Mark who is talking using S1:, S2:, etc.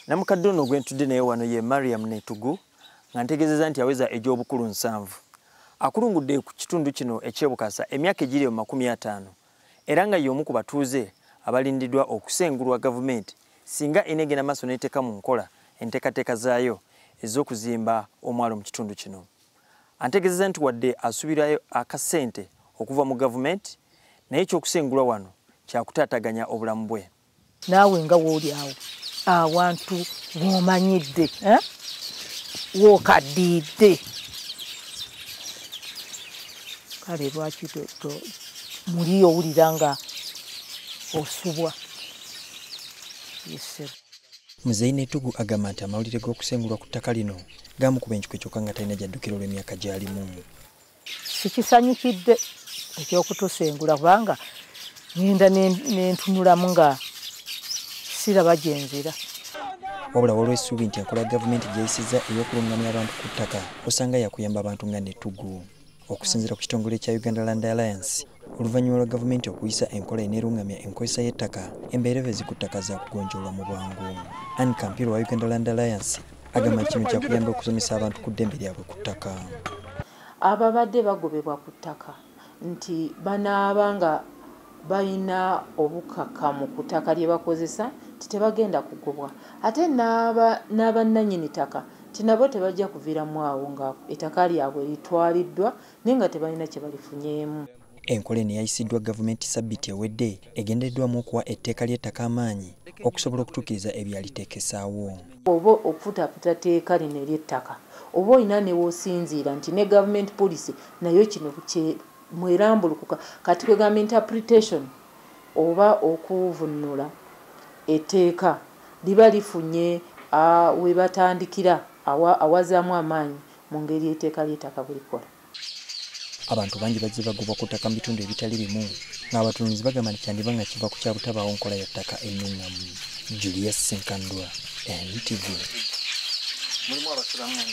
S1: Namukadde ono gwe ntudde naye wano ye Mariam Netugu, nga ntegeezezza nti aweza egy'obukulu 70. Akulungudde ku kitundu kino eky'e Bukasa emyaka egiri mu 50 era nga y'omu ku batuuze abalindiddwa okusengulwa gavumenti singa eneegenda maaso n'eteeka mu nkola enteekateeka zaayo ez'okuzimba omwalo mu kitundu kino. Antegeezezza nti wadde asuubirayo akasente okuva mu gavumenti, naye ekyokusengulwa wano kyakutaataganya obulamu bwe.
S2: Naawe nga wooli awo awantu w'omanyidde, eh? Wookaddiidde, kale lwaki muli owulira nga osubwa? Yes.
S1: Muzeeyi Netugu agamba nti amawulire g'okusengulwa ku ttaka lino gamukuba enkikwe, kyokka nga talina gy'addukira olw'emyaka gy'alimu.
S2: Sikisanyukidde ekyokutusengula, kubanga ngenda nentunulamu nga siraba gyenzira.
S1: Wabula waliwo essuubi nti enkola ya gavumenti gy'eyisizza ey'okulungamya abantu ku ttaka osanga yakuyamba abantu nga Netugu. Okusinziira ku kitongole kya Uganda Land Alliance, oluvannyuma lwa gavumenti okuyisa enkola eneerungamya enkozesa y'ettaka, embeerabezi ku ttaka za kugonjoolwa mu bwangu. Ann Kampiro wa Uganda Land Alliance agamba nti kino kyakuyamba okusomesa abantu ku ddembe lyabwe ku ttaka.
S3: Ababadde bagobebwa ku ttaka nti banaaba nga balina obukakamu ku ttaka lye bakozesa nti tebagenda kugobwa, ate n'abannannyini ttaka nti nabo tebajja kuviiramu awo nga ettaka lyabwe litwaliddwa naye nga tebalina kye balifunyeemu.
S1: Enkola eno eyayisiddwa gavumenti sabbiiti ewedde egendereddwamu okuwa etteeka ly'ettaka amaanyi okusobola okutuukiriza ebyaliteekesaawo.
S3: Oba okufutafuta tteeka lino ery'ettaka, oba olina ne woosinziira nti ne government policy nayo kino mwerambulukuka. Kati kwegamba interpretation oba okuvunnula etteeka liba lifunye we batandikira awazaamu amaanyi mu ngeri etteeka ly'ettaka bwe likola.
S1: Abantu bangi bazze bagobwa ku ttaka mu bitundu ebitali bimu, ng'abatunuulizi bagamba nti kyandiba nga kiva ku kya butabaawo nkola ya ttaka ennuŋŋamu. Julius Senkandwa, NTV. Mulimu abasulamu.